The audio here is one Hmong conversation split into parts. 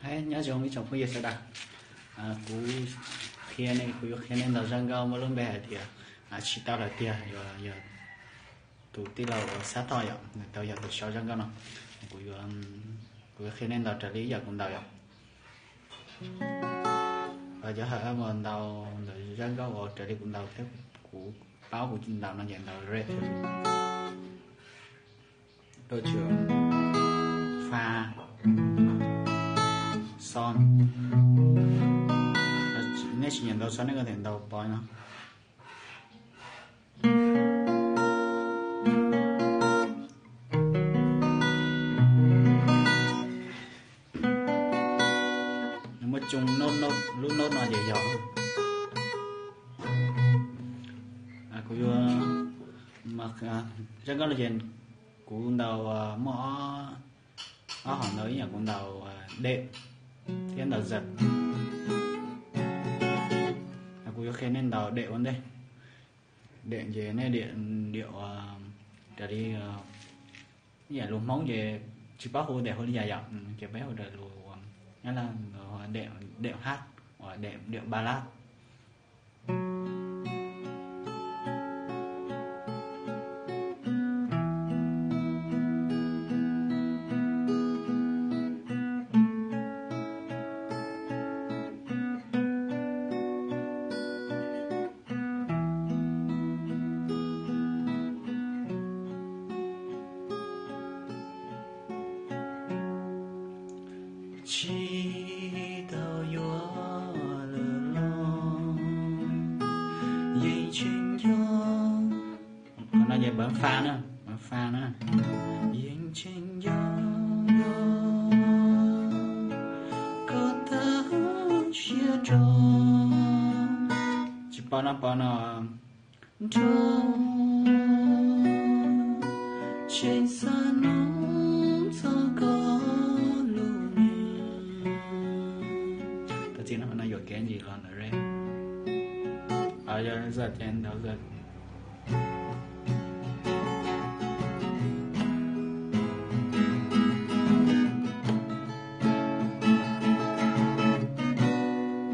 Hais nyob zoo ib tsoom phooj ywg sawv daws, kuv qhia nej, kuv yuav qhia nej ntaus zaj nkauj muaj lub npe hais tias Tsis Tau Lawm Tiag, yog tus tij laug uas Xab Thoj yom, nws tau yog tus sau zaj nkauj no. Kuv yuav, kuv yuav qhia nej ntaus raws li ib yam kuv ntaus yom. Cov hawm mus ntaus ntawm zaj nkauj uas raws li kuv ntaus thiab, kuv paub kuv ntaus no ces ntaus re, do, tsis, fa, so. Nej tsis nyiam ntaus so nej có thể ntaus pos no. Nws muaj coob lub nốt no ces yog. Kuv yuav, zaj nkauj no ces kuv ntaus muaj ob hom ntaus, ib yam kuv ntaus đệm thiab ntaus giật. Kuv yuav qhia nej ntaus đệm ua ntej. Đệm ces nej đệm, đệm raws li ib yam lus Hmoob ces tsis paub hu đệm hu li cas yom, ces peb hu raws lus, nyob là đệm, đệm hát, đệm, đệm ballad. Tsis tau yuav lwm los, yeej tseem nco. Qhov no ces bấm fa na, bấm fa na. Yeej tseem nco koj tag siab rau. Tsis pom no, pom no. Nrog tseem xav nug txog koj lub npe. Tau txij no, no yuam kev ntsis los ntawm re. Yog zaj ces ntawd.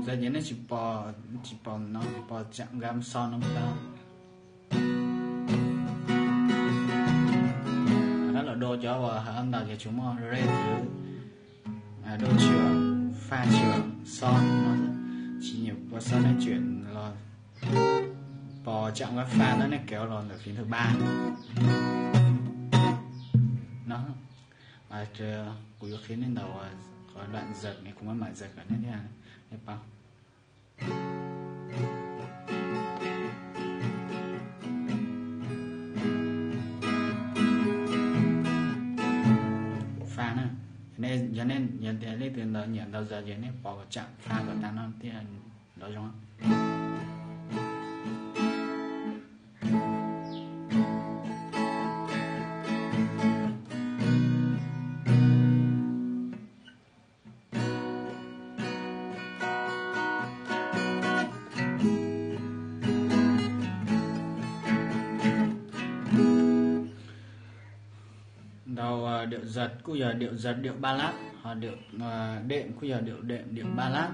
Zaj ces nej tsis pom, tsis pom no, pom chạm ngắm so no tau. Qhov no los do cov uas hawm ntaus ces tsuas muaj re xwb. Do, tsis, fa, tsis, so no. Tsis nyiam pos so nej chuyển los pos chạm ngắm fa no, nej kéo los ntawm phím thứ ba no. Kuv yuav qhia nej ntaus qhov đoạn giật này, kuv mam mở giật kom nej thiaj, nej paub. Fa na, nej, yog nej, yog tias leej twg ntaus, nyiam ntaus giật ces nej pos chạm fa kom tag no thiaj ntaus zoo. Ntaus điệu giật kuj yog điệu giật, điệu ballad, ho điệu đệm kuj yog điệu đệm, điệu ballad.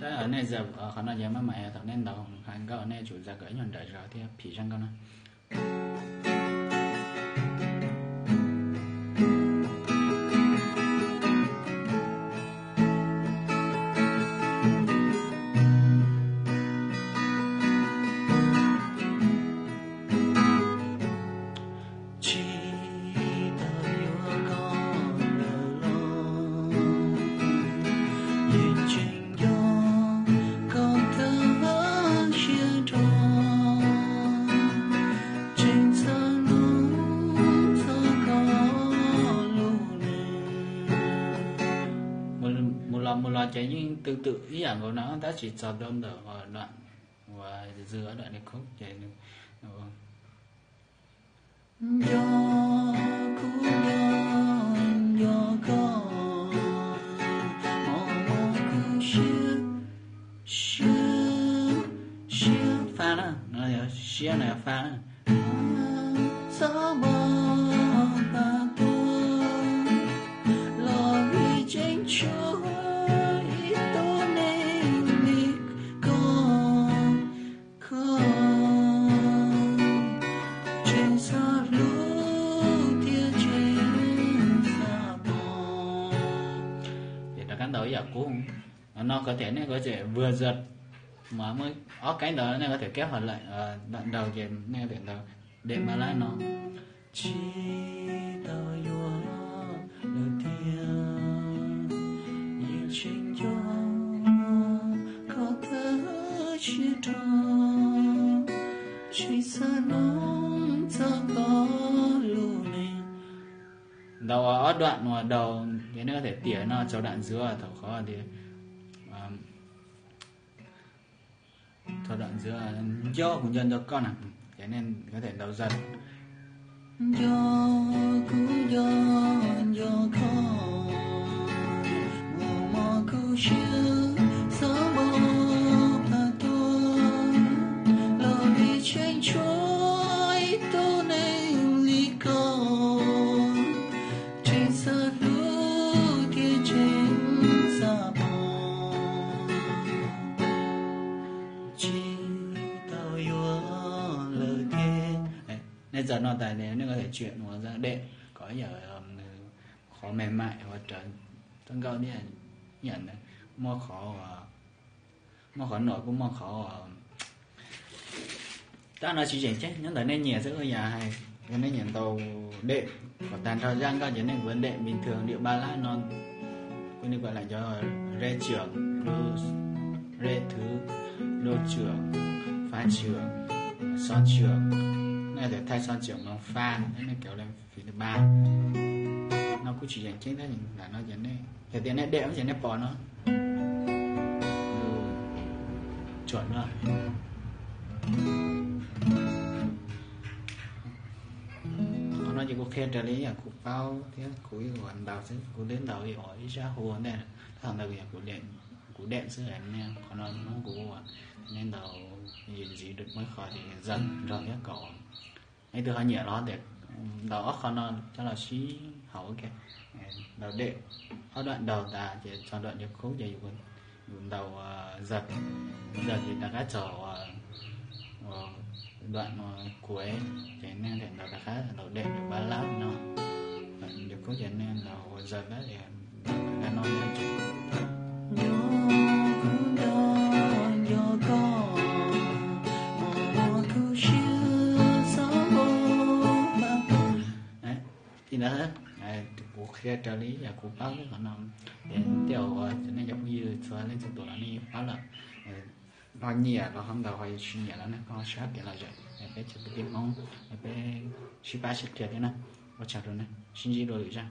Tab nej giật qhov no ces maj mam thaum nej ntaus hais nkauj nej tsum giật kom ib nyuag nrawm zog thiab phim zaj nkauj no. Tsis tau yuav koj lawm los, yeej tseem nco koj tag siab rau, tseem xav nug txog koj lub npe. Mus los mus los ces yeej tương tự ib yam nkaus no tab sis txog rau ntawm uas đoạn, uas dư ở đoạn điệp khúc ces nco, kuv nco, nco koj, hmo no kuv siab, siab, siab, fa na. Siab no yog fa. Txhob npog pab tuag los vim tseem tshuav ib tug neeg li koj, koj tseem xav hlub thiab tseem xav pom. Ces rov qab ntaus ib yam qub no, no có thể nej có thể vừa giật, mà muaj ob cái ntawd nej có thể kết hợp lại, ờ, đoạn đầu thì nej có thể ntaus đệm ballad no. Tsis tau yuav lawm tiag, yeej tseem nco koj kawg siab rog, tsis xav hnov txog koj lub npe. Ntaus ob đoạn đầu, ces nej có thể tỉa nó cho đoạn giữa, thaum qhov tias, à, cho đoạn giữa, nco kuv nco nco koj na, ces nej có thể ntaus giật. Nco kuv nco nco koj, mos mos kuv siab xav npog pab tuag los vim tseem tshuav ib tug neeg li koj, tseem xav hlub thiab tseem xav pom, tsis tau yuav lawm tiag. Nws giật no tas, nws có thể chuyển qua giai đoạn đệm, có những, ừm, qhov mềm mại hoặc trở, tăng cao đi, những muaj qhov, ờ, muaj qhov nổi, cũng muaj qhov, ờ, tab no tsis tseem ceeb, nyob ntawm nej nyiam xwb, yam hais yog nej nyiam ntaus đệm kom tag nrho zaj nkauj ces nej kuv đệm bình thường, điệu ballad no, kuv ni gọi là cov rê trưởng, blues, rê thứ, đô trưởng, fa trưởng, son trưởng, nej có thể thay son trưởng bằng fa, nếu nej kéo lên phím thứ ba. No kuj tsis yeem ceeb thiab, lam no ces nej, yog tias nej đệm ces nej pom no. Qhov no ces kuv qhia raws li yam kuv paub thiab kuv ib uas ntaus xwb, kuv twb ntaus ib uas ib sab hu ntej, tab tom ntawd yog kuv đệm xwb, qhov no Hmoob kuv ua, nej ntaus ntxiv muaj qhov tias giật nrog thiab kom ib tug ho nyiam los tias ntaus ob qho no coj los sib haum ua ke, ntaus đệm ob đoạn đầu tas ces txog đoạn điệp khúc ces yus, yus ntaus giật, giật ces rov qab txog ua, ua đoạn cuối, ces nej ntaus rov qab ntaus đệm, ntaus ballad no, điệp khúc ces nej ntaus ua giật, ntaus rov qab no. Nco kuv nco nco koj, mos mos kuv siab xav npog pab tuag. Li ntawd, kuv qhia raws li yam kuv paub xwb qhov no. Ces tej uas nej cov phooj ywg txhua leej txhua tus los nej yeej paub lawm. Ho nyiam los ho ntaus, ho tsis nyiam los nej ho sab kev lom zem, peb tsis pub tib Hmoob, peb sib pab sib qhia thiab na. Ua tsaug rau nej, sib ntsib dua lwm zaj.